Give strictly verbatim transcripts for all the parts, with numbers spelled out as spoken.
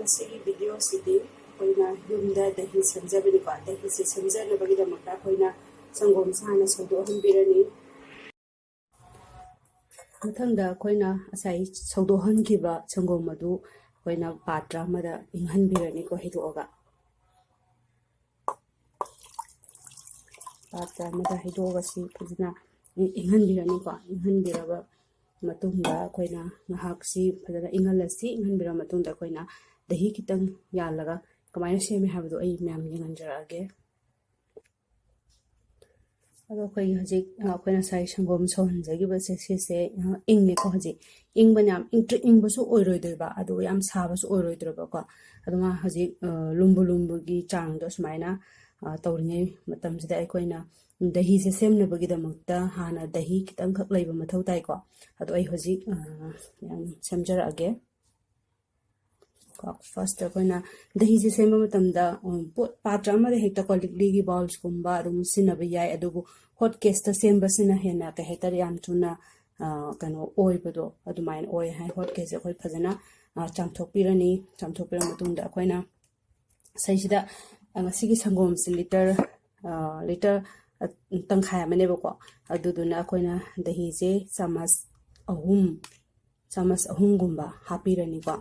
ꯃꯁꯤꯒꯤ ꯚꯤꯗꯤꯑꯣꯁꯤꯗꯤ ꯑꯩꯈꯣꯏꯅ ꯌꯨꯝꯗ ꯗꯍꯤ ꯁꯦꯝꯖꯕꯅꯤꯀꯣ꯫ ꯗꯍꯤꯁꯦ ꯁꯦꯝꯖꯅꯕꯒꯤꯗꯃꯛꯇ ꯑꯩꯈꯣꯏꯅ ꯁꯪꯒꯣꯝꯁꯦ ꯍꯥꯟꯅ ꯁꯧꯗꯣꯛꯍꯟꯕꯤꯔꯅꯤ꯫ ꯃꯊꯪꯗ ꯑꯩꯈꯣꯏꯅ ꯉꯁꯥꯏ ꯁꯧꯗꯣꯛꯍꯟꯈꯤꯕ ꯁꯪꯒꯣꯝ ꯑꯗꯨ ꯑꯩꯈꯣꯏꯅ ꯄꯥꯇ꯭ꯔ ꯑꯃꯗ ꯏꯪꯍꯟꯕꯤꯔꯅꯤꯀꯣ, ꯍꯩꯗꯣꯛꯑꯒ꯫ ꯄꯥꯇ꯭ꯔ ꯑꯃꯗ ꯍꯩꯗꯣꯛꯑꯒ ꯁꯤ ꯐꯖꯅ ꯏꯪꯍꯟꯕꯤꯔꯅꯤꯀꯣ꯫ ꯏꯪꯍꯟꯕꯤꯔꯕ ꯃꯇꯨꯡꯗ ꯑꯩꯈꯣꯏꯅ ꯉꯥꯏꯍꯥꯛꯁꯤ ꯐꯖꯅ ꯏꯪꯍꯜꯂꯁꯤ꯫ ꯏꯪꯍꯟꯕꯤꯔꯕ ꯃꯇꯨꯡꯗ ꯑꯩꯈꯣꯏꯅ ꯗꯍꯤ ꯈꯤꯇꯪ ꯌꯥꯜꯂꯒ ꯀꯃꯥꯏꯅ ꯁꯦꯝꯃꯦ ꯍꯥꯏꯕꯗꯣ ꯑꯩ ꯃꯌꯥꯝ ꯌꯦꯡꯍꯟꯖꯔꯛꯑꯒꯦ꯫ ꯑꯗꯣ ꯑꯩꯈꯣꯏꯒꯤ ꯍꯧꯖꯤꯛ, ꯑ, ꯑꯩꯈꯣꯏꯅ ꯉꯁꯥꯏ ꯁꯪꯒꯣꯝ ꯁꯧꯍꯟꯖꯈꯤꯕꯁꯦ ꯁꯤꯁꯦ, ꯑ, ꯏꯪꯉꯦꯀꯣ ꯍꯧꯖꯤꯛ꯫ ꯏꯪꯕꯅ ꯌꯥꯝ ꯏꯪꯇ꯭ꯔꯤꯛ ꯏꯪꯕꯁꯨ ꯑꯣꯏꯔꯣꯏꯗꯣꯏꯕ, ꯑꯗꯨꯒ ꯌꯥꯝ ꯁꯥꯕꯁꯨ ꯑꯣꯏꯔꯣꯏꯗ꯭ꯔꯕꯀꯣ꯫ ꯑꯗꯨ ꯃꯥ ꯍꯧꯖꯤꯛ, ꯑ, ꯂꯨꯝꯕꯨ ꯂꯨꯝꯕꯨꯒꯤ ꯆꯥꯡꯗꯣ ꯁꯨꯃꯥꯏꯅ, ꯑ, ꯇꯧꯔꯤꯉꯩ ꯃꯇꯝꯁꯤꯗ ꯑꯩꯈꯣꯏꯅ ꯗꯍꯤꯁꯦ ꯁꯦꯝꯅꯕꯒꯤꯗꯃꯛꯇ ꯍꯥꯟꯅ ꯗꯍꯤ ꯈꯤꯇꯪꯈꯛ ꯂꯩꯕ ꯃꯊꯧ ꯇꯥꯏꯀꯣ꯫ ꯑꯗꯣ ꯑꯩ ꯍꯧꯖꯤꯛ, ꯑ, ꯌꯥꯝ ꯁꯦꯝꯖꯔꯛꯑꯒꯦ꯫ ꯀꯣ, ꯐꯥꯔꯁꯇ ꯑꯩꯈꯣꯏꯅ ꯗꯍꯤꯁꯦ ꯁꯦꯝꯕ ꯃꯇꯝꯗ, ꯎꯝ, ꯄꯣꯠ, ꯄꯥꯇ꯭ꯔ ꯑꯃꯗ ꯍꯦꯛꯇꯀꯣ, ꯂꯤꯛꯂꯤꯒꯤ ꯕꯥꯎꯜꯁꯀꯨꯝꯕ ꯑꯗꯨꯝ ꯁꯤꯖꯤꯟꯅꯕ ꯌꯥꯏ, ꯑꯗꯨꯕꯨ ꯍꯣꯠ ꯀꯦꯁꯇ ꯁꯦꯝꯕꯁꯤꯅ ꯍꯦꯟꯅ, ꯀꯩ ꯍꯥꯏꯇꯥꯔꯦ, ꯌꯥꯝ ꯊꯨꯅ, ꯑ, ꯀꯩꯅꯣ ꯑꯣꯏꯕꯗꯣ ꯑꯗꯨꯃꯥꯏꯅ ꯑꯣꯏ ꯍꯥꯏ꯫ ꯍꯣꯠ ꯀꯦꯁꯁꯦ ꯑꯩꯈꯣꯏ ꯐꯖꯅ, ꯑ, ꯆꯥꯝꯊꯣꯛꯄꯤꯔꯅꯤ꯫ ꯆꯥꯝꯊꯣꯛꯄꯤꯔ ꯃꯇꯨꯡꯗ ꯑꯩꯈꯣꯏꯅ ꯁꯤꯁꯤꯗ, ꯑ, ꯉꯁꯤꯒꯤ ꯁꯪꯒꯣꯝꯁꯦ ꯂꯤꯇꯔ, ꯑ, ꯂꯤꯇꯔ, ꯑ, ꯇꯪꯈꯥꯏ ꯑꯃꯅꯦꯕꯀꯣ꯫ ꯑꯗꯨꯗꯨꯅ ꯑꯩꯈꯣꯏꯅ ꯗꯍꯤꯁꯦ ꯆꯥꯃꯁ ꯑꯍꯨꯝ, ꯆꯥꯃꯁ ꯑꯍꯨꯝꯒꯨꯝꯕ ꯍꯥꯞꯄꯤꯔꯅꯤꯀꯣ꯫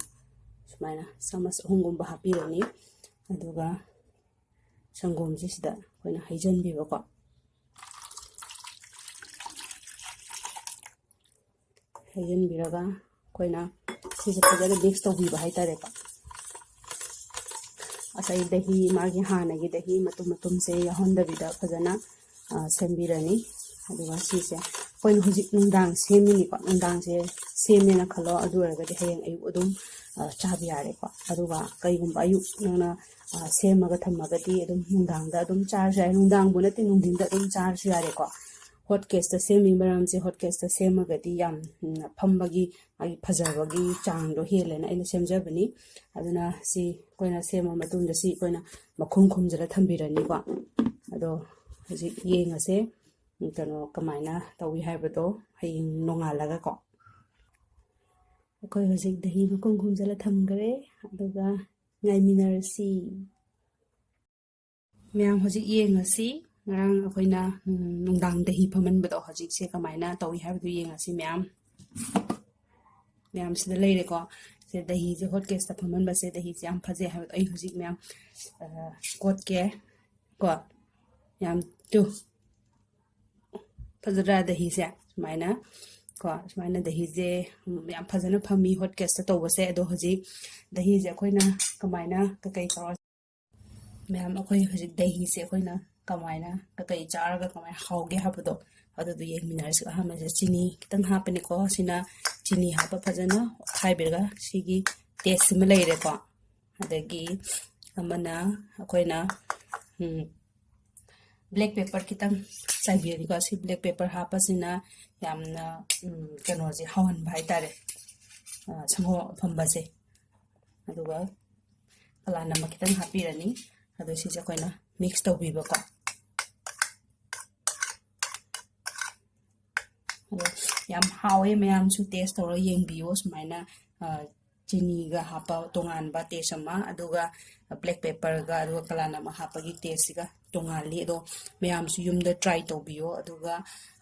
ꯁꯨꯃꯥꯏꯅ ꯆꯥꯃꯁ ꯑꯍꯨꯝꯒꯨꯝꯕ ꯍꯥꯞꯄꯤꯔꯅꯤ꯫ ꯑꯗꯨꯒ ꯁꯪꯒꯣꯝꯁꯦ ꯁꯤꯗ ꯑꯩꯈꯣꯏꯅ ꯍꯩꯖꯤꯟꯕꯤꯕꯀꯣ꯫ ꯍꯩꯖꯤꯟꯕꯤꯔꯒ ꯑꯩꯈꯣꯏꯅ ꯁꯤꯁꯦ ꯐꯖꯅ ꯃꯤꯛꯁ ꯇꯧꯕꯤꯕ ꯍꯥꯏꯇꯥꯔꯦꯀꯣ꯫ ꯉꯁꯥꯏ ꯗꯍꯤ, ꯃꯥꯒꯤ ꯍꯥꯟꯅꯒꯤ ꯗꯍꯤ ꯃꯇꯨꯝ ꯃꯇꯨꯝꯁꯦ ꯌꯥꯎꯍꯟꯗꯕꯤꯗ ꯐꯖꯅ, ꯑ, ꯁꯦꯝꯕꯤꯔꯅꯤ꯫ ꯑꯗꯨꯒ ꯁꯤꯁꯦ ꯑꯩꯈꯣꯏꯅ ꯍꯧꯖꯤꯛ ꯅꯨꯡꯗꯥꯡ ꯁꯦꯝꯃꯤꯅꯤꯀꯣ, ꯅꯨꯡꯗꯥꯡꯁꯦ ꯁꯦꯝꯃꯦꯅ ꯈꯜꯂꯣ, ꯑꯗꯨ ꯑꯣꯏꯔꯒꯗꯤ ꯍꯌꯦꯡ ꯑꯌꯨꯛ ꯑꯗꯨꯝ, ꯑ, ꯆꯥꯕ ꯌꯥꯔꯦꯀꯣ꯫ ꯑꯗꯨꯒ ꯀꯩꯒꯨꯝꯕ ꯑꯌꯨꯛ ꯅꯪꯅ, ꯑ, ꯁꯦꯝꯃꯒ ꯊꯝꯃꯒꯗꯤ ꯑꯗꯨꯝ ꯅꯨꯡꯗꯥꯡꯗ ꯑꯗꯨꯝ ꯆꯥꯔꯁꯨ ꯌꯥꯔꯦ, ꯅꯨꯡꯗꯥꯡꯕꯨ ꯅꯠꯇꯦ, ꯅꯨꯡꯊꯤꯟꯗ ꯑꯗꯨꯝ ꯆꯥꯔꯁꯨ ꯌꯥꯔꯦꯀꯣ꯫ ꯍꯣꯠ ꯀꯦꯁꯇ ꯁꯦꯝꯃꯤ ꯃꯔꯝꯁꯦ, ꯍꯣꯠ ꯀꯦꯁꯇ ꯁꯦꯝꯃꯒꯗꯤ ꯌꯥꯝ, ꯎꯝ, ꯐꯝꯕꯒꯤ, ꯃꯥꯒꯤ ꯐꯖꯕꯒꯤ ꯆꯥꯡꯗꯣ ꯍꯦꯜꯂꯦꯅ ꯑꯩꯅ ꯁꯦꯝꯖꯕꯅꯤ꯫ ꯑꯗꯨꯅ ꯁꯤ ꯑꯩꯈꯣꯏꯅ ꯁꯦꯝꯃ ꯃꯇꯨꯡꯗ ꯁꯤ ꯑꯩꯈꯣꯏꯅ ꯃꯈꯨꯝ ꯈꯨꯝꯖꯤꯜꯂ ꯊꯝꯕꯤꯔꯅꯤꯀꯣ꯫ ꯑꯗꯣ ꯍꯧꯖꯤꯛ ꯌꯦꯡꯉꯁꯦ, ꯀꯩꯅꯣ, ꯀꯃꯥꯏꯅ ꯇꯧꯏ ꯍꯥꯏꯕꯗꯣ ꯍꯌꯦꯡ ꯅꯣꯡꯉꯥꯜꯂꯒꯀꯣ꯫ ꯑꯩꯈꯣꯏ ꯍꯧꯖꯤꯛ ꯗꯍꯤ ꯃꯈꯨꯝ ꯈꯨꯝꯖꯤꯜꯂ ꯊꯝꯈ꯭ꯔꯦ, ꯑꯗꯨꯒ ꯉꯥꯏꯃꯤꯟꯅꯔꯁꯤ꯫ ꯃꯌꯥꯝ ꯍꯧꯖꯤꯛ ꯌꯦꯡꯉꯁꯤ, ꯉꯔꯥꯡ ꯑꯩꯈꯣꯏꯅ, ꯎꯝ, ꯅꯨꯡꯗꯥꯡ ꯗꯍꯤ ꯐꯝꯍꯟꯕꯗꯣ ꯍꯧꯖꯤꯛꯁꯦ ꯀꯃꯥꯏꯅ ꯇꯧꯏ ꯍꯥꯏꯕꯗꯨ ꯌꯦꯡꯉꯁꯤ꯫ ꯃꯌꯥꯝ, ꯃꯌꯥꯝ ꯁꯤꯗ ꯂꯩꯔꯦꯀꯣ꯫ ꯁꯦ, ꯗꯍꯤꯁꯦ ꯍꯣꯠ ꯀꯦꯁꯇ ꯐꯝꯍꯟꯕꯁꯦ ꯗꯍꯤꯁꯦ ꯌꯥꯝ ꯐꯖꯩ ꯍꯥꯏꯕꯗꯣ ꯑꯩ ꯍꯧꯖꯤꯛ ꯃꯌꯥꯝ, ꯑ, ꯀꯣꯠꯀꯦ ꯀꯣ꯫ ꯌꯥꯝ ꯇꯨ ꯐꯖꯗ꯭ꯔꯥ ꯗꯍꯤꯁꯦ? ꯁꯨꯃꯥꯏꯅ ꯀꯣ, ꯁꯨꯃꯥꯏꯅ ꯗꯍꯤꯁꯦ, ꯎꯝ, ꯌꯥꯝ ꯐꯖꯅ ꯐꯝꯃꯤ ꯍꯣꯠ ꯀꯦꯁꯇ ꯇꯧꯕꯁꯦ꯫ ꯑꯗꯣ ꯍꯧꯖꯤꯛ ꯗꯍꯤꯁꯦ ꯑꯩꯈꯣꯏꯅ ꯀꯃꯥꯏꯅ ꯀꯩꯀꯩ ꯇꯧꯔ, ꯃꯌꯥꯝ, ꯑꯩꯈꯣꯏ ꯍꯧꯖꯤꯛ ꯗꯍꯤꯁꯦ ꯑꯩꯈꯣꯏꯅ ꯀꯃꯥꯏꯅ ꯀꯩꯀꯩ ꯆꯥꯔꯒ ꯀꯃꯥꯏꯅ ꯍꯥꯎꯒꯦ ꯍꯥꯏꯕꯗꯣ ꯑꯗꯨꯗꯣ ꯌꯦꯡꯃꯤꯟꯅꯔꯁꯤ꯫ ꯑꯍꯥꯟꯕꯁꯦ ꯆꯤꯅꯤ ꯈꯤꯇꯪ ꯍꯥꯞꯄꯅꯤꯀꯣ꯫ ꯁꯤꯅ ꯆꯤꯅꯤ ꯍꯥꯞꯄ ꯐꯖꯅ ꯑꯣꯠꯈꯥꯏꯕꯤꯔꯒ ꯁꯤꯒꯤ ꯇꯦꯁꯁꯤꯃ ꯂꯩꯔꯦꯀꯣ꯫ ꯑꯗꯒꯤ ꯑꯃꯅ ꯑꯩꯈꯣꯏꯅ, ꯎꯝ, ꯕ꯭ꯂꯦꯛ ꯄꯦꯄꯔ ꯈꯤꯇꯪ ꯆꯥꯏꯕꯤꯔꯅꯤꯀꯣ꯫ ꯁꯤ ꯕ꯭ꯂꯦꯛ ꯄꯦꯄꯔ ꯍꯥꯞꯄꯁꯤꯅ ꯌꯥꯝꯅ, ꯎꯝ, ꯀꯩꯅꯣꯁꯦ ꯍꯥꯎꯍꯟꯕ ꯍꯥꯏꯇꯥꯔꯦ, ꯑ, ꯁꯪꯒꯣꯝ ꯑꯐꯝꯕꯁꯦ꯫ ꯑꯗꯨꯒ ꯀꯂꯥ ꯅꯃꯛ ꯈꯤꯇꯪ ꯍꯥꯞꯄꯤꯔꯅꯤ꯫ ꯑꯗꯣ ꯁꯤꯁꯦ ꯑꯩꯈꯣꯏꯅ ꯃꯤꯛꯁ ꯇꯧꯕꯤꯕꯀꯣ꯫ ꯑꯗꯣ ꯌꯥꯝ ꯍꯥꯎꯋꯦ, ꯃꯌꯥꯝꯁꯨ ꯇꯦꯁ ꯇꯧꯔꯒ ꯌꯦꯡꯕꯤꯌꯣ꯫ ꯁꯨꯃꯥꯏꯅ, ꯑ, ꯆꯤꯅꯤꯒ ꯍꯥꯞꯄ ꯇꯣꯉꯥꯟꯕ ꯇꯦꯁ ꯑꯃ, ꯑꯗꯨꯒ ꯕ꯭ꯂꯦꯛ ꯄꯦꯄꯔꯒ ꯑꯗꯨꯒ ꯀꯂꯥꯅꯃꯛ ꯍꯥꯞꯄꯒꯤ ꯇꯦꯁꯁꯤꯒ ꯇꯣꯉꯥꯜꯂꯤ꯫ ꯑꯗꯣ ꯃꯌꯥꯝꯁꯨ ꯌꯨꯝꯗ ꯇ꯭ꯔꯥꯏ ꯇꯧꯕꯤꯌꯣ꯫ ꯑꯗꯨꯒ,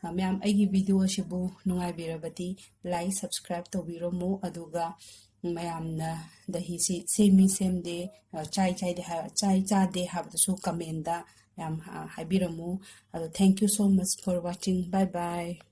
ꯑ, ꯃꯌꯥꯝ, ꯑꯩꯒꯤ ꯚꯤꯗꯤꯑꯣ ꯑꯁꯤꯕꯨ ꯅꯨꯡꯉꯥꯏꯕꯤꯔꯕꯗꯤ ꯂꯥꯏꯛ, ꯁꯕꯁꯀ꯭ꯔꯥꯏꯕ ꯇꯧꯕꯤꯔꯝꯃꯨ꯫ ꯑꯗꯨꯒ ꯃꯌꯥꯝꯅ ꯗꯍꯤꯁꯤ ꯁꯦꯝꯃꯤ ꯁꯦꯝꯗꯦ, ꯑ, ꯆꯥꯏ ꯆꯥꯏꯗꯦ ꯍꯥꯏ-, ꯆꯥꯏ ꯆꯥꯗꯦ ꯍꯥꯏꯕꯗꯨꯁꯨ ꯀꯃꯦꯟꯗ ꯌꯥꯝ, ꯑ, ꯍꯥꯏꯕꯤꯔꯝꯃꯨ꯫ ꯑꯗꯣ thank you so much for watching. Bye bye.